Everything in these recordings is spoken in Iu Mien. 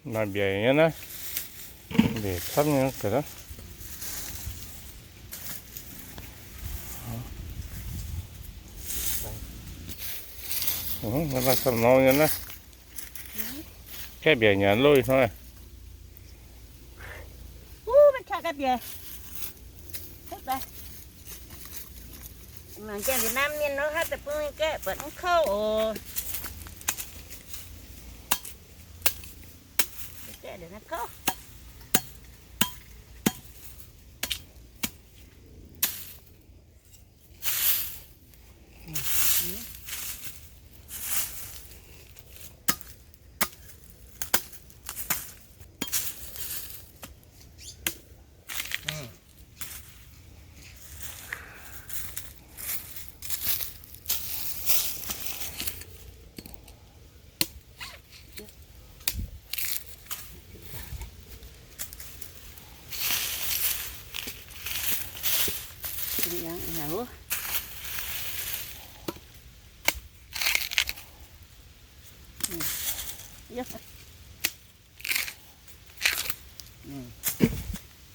Maaih mbiaec nyei naaiv, mbiaec camv nyei ga'naaiv. Maaih camv norm nyei naaiv. Gaeqv mbiaec nyanc loh ih hnoi. Mv qaqv gaeqv mbiaec. Mangc gaax Việt Nam mienh nor haaix deix bun gaeqv buatc mv kouv oc. Gaeqv ndongc naaiv kouv.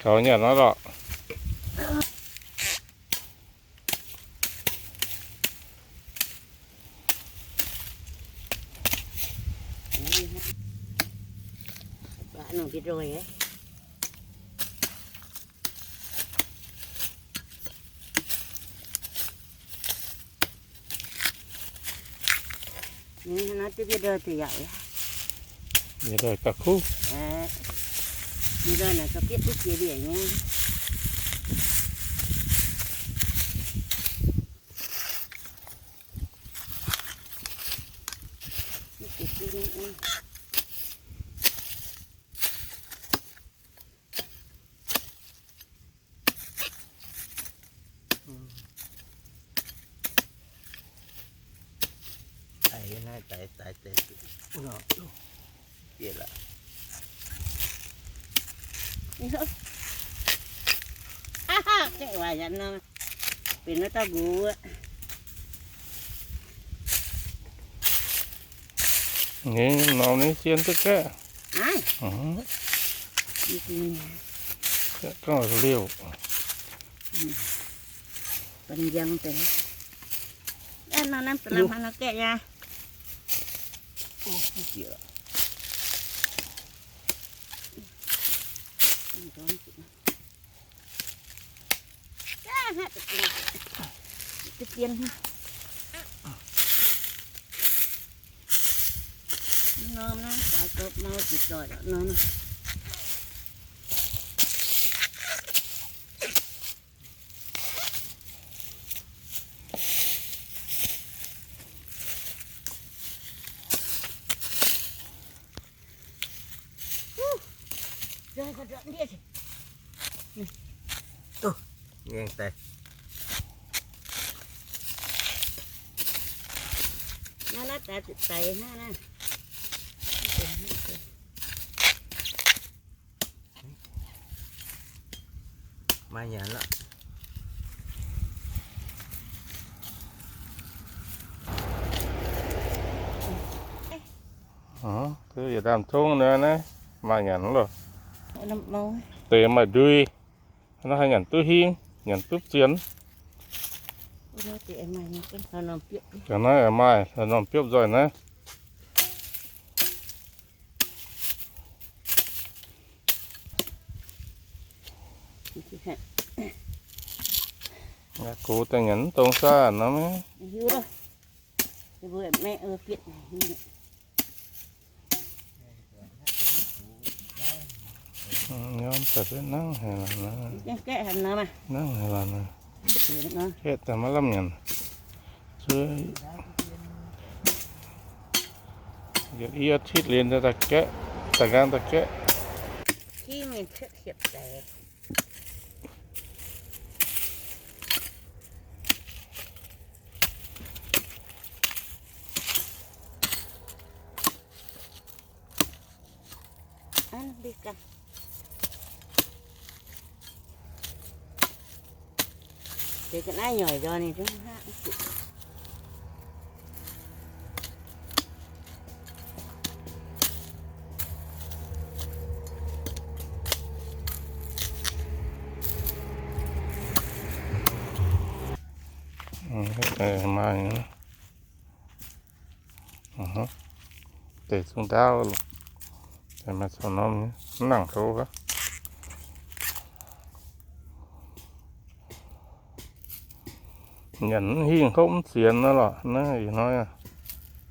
Kaux nyanc nor lorqc. Yie ndau gauh kuv. Yie ndau naaic gauh bietv duqv jiex mbiaec nyei. Ninh norm ninh sien duqv gaeqv. Gaeqv gauh liouh. Norm naaiv, norm. Naaiv, naaiv daaih zuqc daic hnangv naaiv. Maaih nyanc lorqc. Yietc ndaamv tongv naaiv, maaih nyanc loh. Deix maaih ndui, naaiv haih nyanc duqv hingv, nyanc duqv zien. Ga'naaiv maaih, norm biopv nzoih naaiv. Gox daaih nyanc mv dongz saah nor maiv. Nyorm daaih nangv haic lorqc, nangv haic lorqc. Gaeqv daaih maiv lamh nyanc. Zuov yietc i atitv liuz daaih gaeqv, daaih nqaang daaih gaeqv. Deix ga'naaiv nyoic nzorng ninh zungv hnangv. Maaih deix zungv ndaauv, maaih caux norm nyei, mv nangc hlo gaax. Nyanc mv hingh hopv mv sienx nor lorqc naaiv ih hnoi aqv.